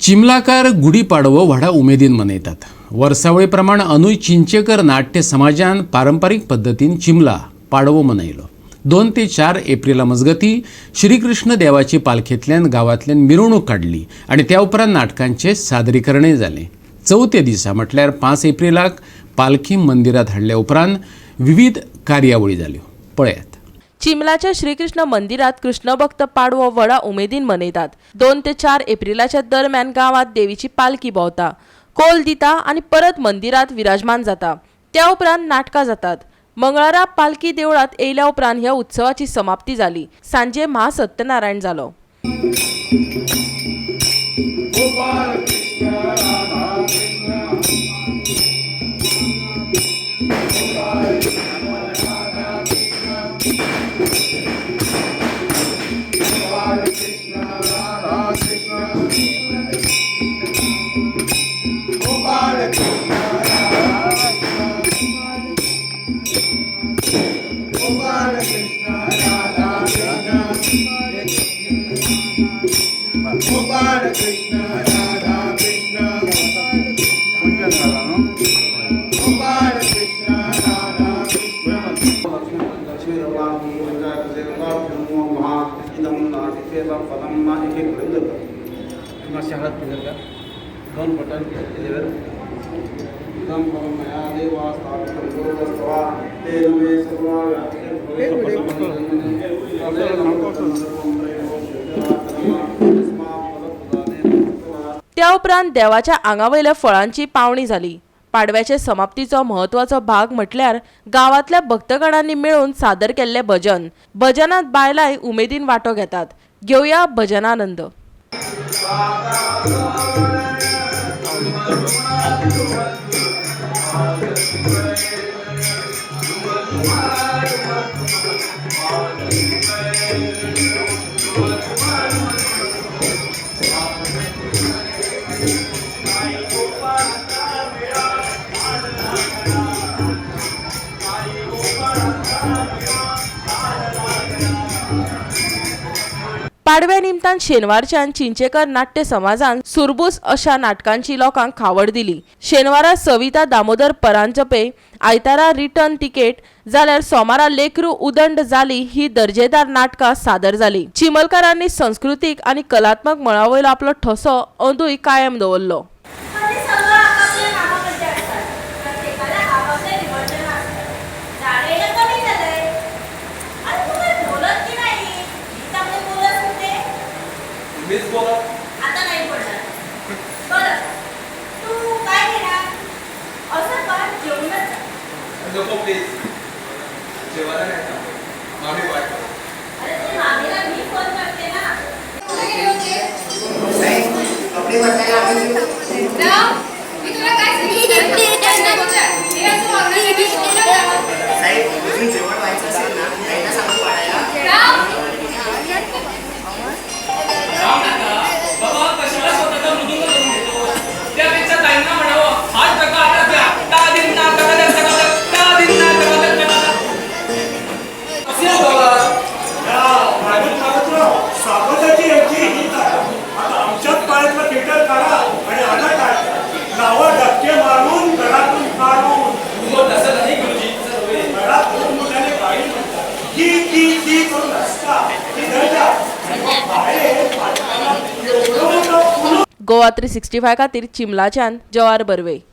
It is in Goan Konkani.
चिमलाकार गुढीपाडवो व्हडा उमेदीन मनयतात. वर्सावळी प्रमाण अनुय चिंचेकर नाट्य समाजान पारंपारीक पद्दतीन चिमला पाडवो मनयलो. 2 ते 4 एप्रिला मजगती श्रीकृष्ण देवाची पालखेंतल्यान गांवांतल्यान मिरवणूक काडली आनी त्या उपरांत नाटकांचें सादरीकरणय जालें. चवथ्या दिसा म्हटल्यार 5 एप्रिलाक पालखी मंदिरात हाडल्या उपरांत विविध कार्यावळी जाल्यो. पळयात. चिमलाच्या श्रीकृष्ण मंदिरात कृष्णभक्त पाडवो व्हडा उमेदीन मनयतात. 2 ते 4 एप्रिलाच्या दरम्यान गांवात देवीची पालखी भोंवता, कोल दिता आनी परत मंदिरात विराजमान जाता. त्या उपरांत नाटकां जातात. मंगळारा पालखी देवळात येयल्या उपरांत ह्या उत्सवाची समाप्ती जाली. सांजे महासत्यनारायण जालो. त्या उपरांत देवाच्या आंगावयल्या फळांची पावणी जाली. पाडव्याचे समाप्तीचो म्हत्वाचो भाग म्हटल्यार गांवांतल्या भक्तगणांनी मेळून सादर केल्ले भजन. भजनात बायलांय उमेदीन वांटो घेतात. घेवया भजनानंद. पाडव्या निमतान शेनवारच्यान चिंचेकर नाट्य समाजान सुरबूस अशा नाटकांची लोकांक खावड दिली. शेनवारा सविता दामोदर परांजपे, आयतारा रिटर्न तिकेट, जाल्यार सोमारा लेकरू उदंड जाली ही दर्जेदार नाटकां सादर जाली. चिमलकारांनी संस्कृतीक आनी कलात्मक मळावयलो आपलो ठसो अंदूय कायम दवरलो. आता नाही पडणार. बरं, तू काय घेणार? असं कर, जेवूनच जा. नको प्लीज, जेवायला नाही थांबत. मामी वाट. अरे ते मामीला मी फोन करते ना. कपडे बदलायला आम्ही मी तुला काय सांगितलं? साहेब, अजून जेवण व्हायचं असेल ना, त्यांना सांगू वाढायला. बाबा, कशाला स्वतःचा मृदुंग करून घेतो? त्यापेक्षा ताईंना म्हणावं, हात टाका, आता द्या. ता दिन ना तका दक तका दक, ता दिन ना तका दक तका दक. असे हो बाबा. स्वागताची यांची ही आता आमच्याच पायातलं थिएटर काढा आणि आता काय नावं धक्के मारून घरातून काढून. हो, तसं नाही गुरुजी, तसं नव्हे. घरात दोन मुलाने गाडी म्हणतात की की की करून हसता की धरतात आणि मग बाहेर पालकांना एवढं मोठं गोवा 365 खातीर चिमलाच्यान जवार बर्वे.